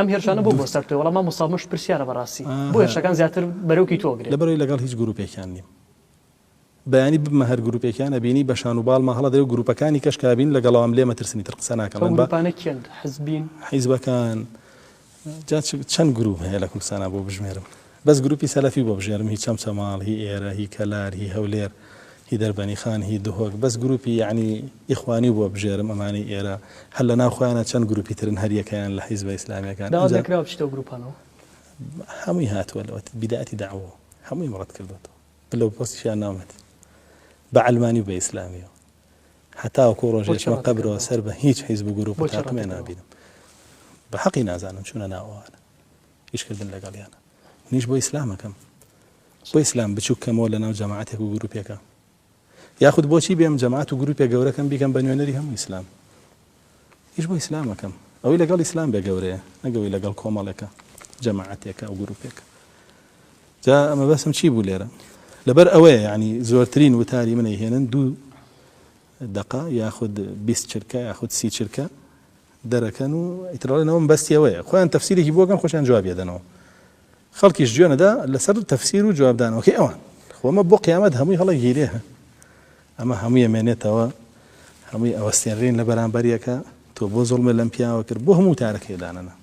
ئەم هێرشانە بۆ بۆ سەر تۆ؟ وەڵا مامۆستا مش پرسیارە بەڕاستی بۆ هێرشەکان زیاتر بەرەوکی تۆ گرێ؟ لەبەرئەوەی لەگەڵ هیچ گروپێکیان نیم. بەیانی ببمە هەر گروپێکیان ئەبینی بە شان و باڵما هەڵەدرێ و گروپەکانی کەش کە ئەبین لەگەڵەوام لێ مەترسن ئیتر قسە ناکەم ئەو من بە گروپانە کێن؟ حزبین؟ حیزبەکان جا چ چەند گروپ هەیە لە کوردستانا بۆ بژمێرم بەس گروپی سەلەفی بۆ بژێرم هی چەمچەماڵ هی ئێرە هی کەلار هی هەولێر هی دەربەنیخان هی دهۆک بەس گروپی یەعنی ئیخوانی بۆ بژێرم ئەمانەی ئێرە هەر لە ناو خۆیانا چەند گروپی ترن هەر یەکەیان لە حیزبە ئیسلامیەکان داوات ئینجا نەکراوە بچیتە ئەو گروپانەوە؟ هەمووی هاتووە لەوە بیداتی دەعوە هەموویم ڕەت کردۆتەوە. پلە و پۆستیشیان نامەت بە عەلمانی و بە ئیسلامیەوە هەتاوەکو ڕۆژێ بۆچی ئەچمە ڕەتت قەبرەوە کردەوە؟ سەر بە هیچ حیزب و گروپ و بۆچی تاقمێ ڕەتت کردەوە؟ نابینم بە حەقی نازانم چونە ناو ئەوانە ئیش کردن لەگەڵیانە منیش بۆ ئیسلامەکەم بۆ ئیسلام بچوک کەمەوە لە ناو جەماعەتێک و گروپێکە یاخود بۆچی بێم جەماعەت و گروپێک گەورەکەم بیکەم بە نوێنەری هەموو ئیسلام ئیش بۆ ئیسلام ئەکەم ئەوەی لەگەڵ ئیسلام بێ گەورەیە نەک ئەوەی لەگەڵ کۆمەڵێکە جەماعەتێکە ئەو گروپێکە جا مەبەستم چی بوو لێرە لەبەر ئەوەیە یعنی زۆرترین وتاری منەی هێنن دوو دقە یاخود 20 چرکە یاخود سی چرکە دەرەکەن و ئیتراڵێنەوە بەستی ئەوەیە خۆیان تەفسیرێکی بۆکەن خۆشیان جواب دەنەوە خەڵکیش جوێنەدا لەسەر تەفسیر و جوابدانەوەکەی ئەوان خۆمە بۆ قیامەت هەمووی هەڵە گیرێ ئەمە هەمووی ئەمێنێتەوە هەمووی ئەوەستێنرێن لە بەرامبەر یەکە تۆ بۆ زوڵمت لەم پیاوە کرد بۆ هەموو تارەکەی دانەنا.